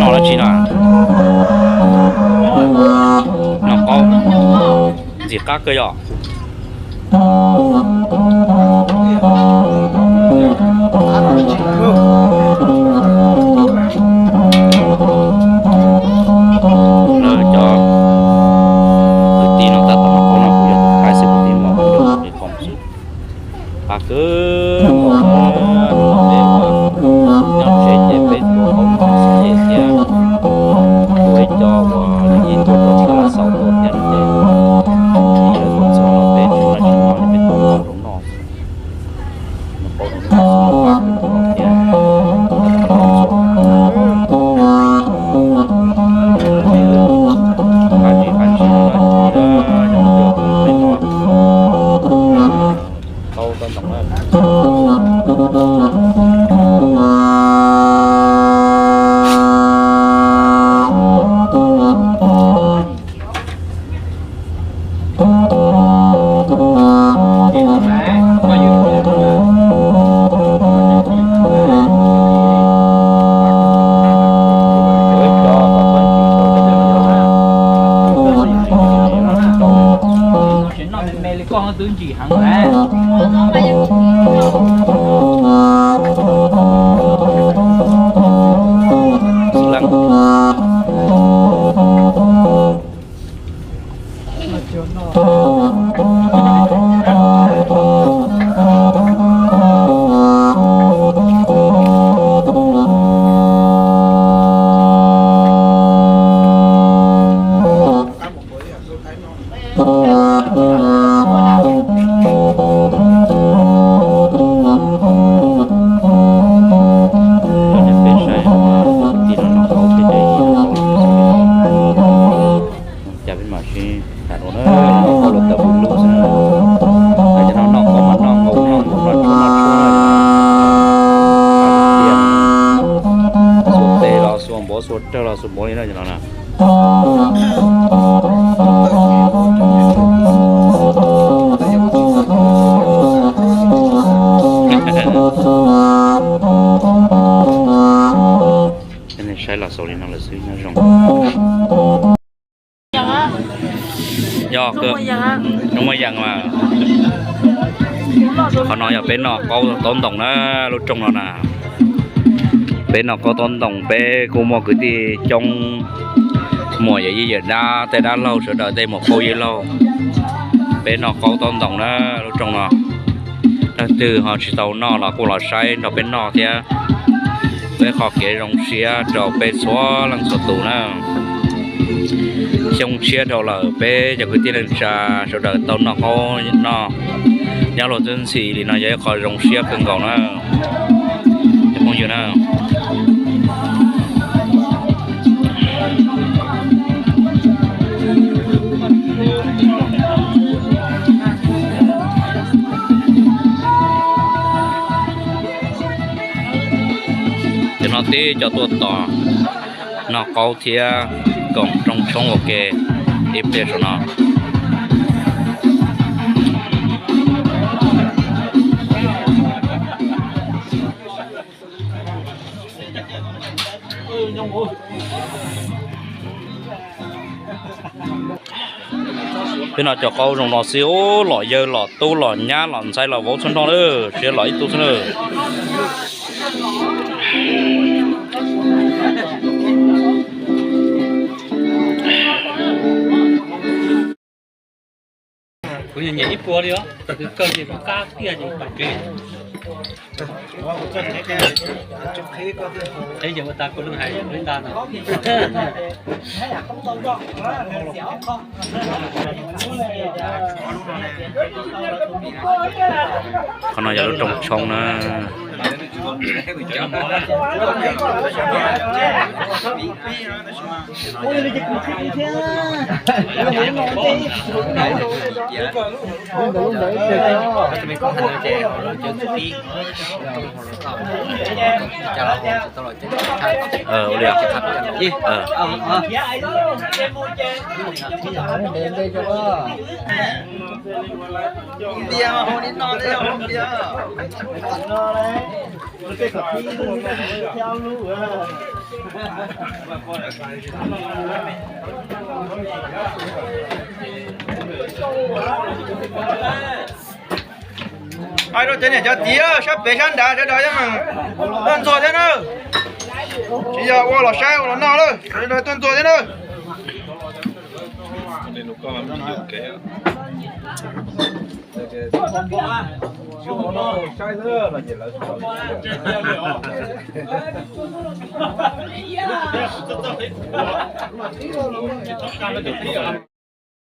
Noj dab tsi no? Noj qaub, ntxim qab kawg yom. Lawv cov kwv tij no tab tom noj qaub no, kuv yog tus thaij xwb, kuv tij mos kuv yog tus li qom xwb. Qab kawg nkaus. Peb ua nyob tsev ces peb tua qaub noj xwb thiab, tua ib co uas lawv yeej tuaj rau sab Lav Xaus tua thiab no ces, yog tus txog no peb tsis muaj dab tsi noj ces peb tua qaub rau noj xwb. Noj qaub rau noj xwb, qab kawg nkaus thiab. Qab zim qab ntsis no ces yog peb noj. Qaub tob ntoos na. Peb saib tus kwv tij no noj qaub peb saib ib qho, cas peb mam sib tham dua na. Noj qaub los tawm pw lug xwb na. Cov no noj qaub mas noj nkaus noj nkaus noj tshuab noj tshuab na. Tiag, xuas tes los xuas npaum, xuas rawg los xuas npaum li na cov no na. Nej saib los xaus li no lawm xwb, nyob zoo. Yog, zoo muaj yees mas. Qhov no yog peb noj qaub tob ntoos na, lub rooj no na. Peb noj qaub tob ntoos, peb kuj muaj kwv tij coob, muam yawm yij yawm dab, tej dab laug sawv daws, tej muam phauj yawg laug. Peb noj qaub tob ntoos na, lub rooj no. Leej twg ho tsis tau noj los kuj los saib nrog peb noj thiab. Peb qhov kev zoo siab rau peb txhua leej txhua tus na. Xyoo tshiab dhau lawm, peb cov kwv tij neej tsa sawv daws tau noj qaub noj nyob luag txwb ntxhi li no yog ib qho zoo siab kawg nkaus na, cov phooj ywg na. Cov no tib cov tuaj tos noj qaub thiab koom rooj tshoob ua ke ib pliag saum no. Peb no cov qaub zoo no xwb ub, los yawg los tub los nyab los ntxhais los vauv txhua nrog lawm, tsis los ib tug xwb na. Kuv nyiam ib puas li os, tab sis kawg ces kuv qab tiag ces pais plis. Qhib yeej ua tag kuv lub hais li ntag no. Qhov no yog lub rooj tshoob na. Ua li. Hais rau cov niam cov txiv sab pem sab nrad sawv daws yeej meem tuaj ntxuag thiab na. Tsis yog ua los saib ua los noj lawm, sawv daws tuaj ntxuag thiab na.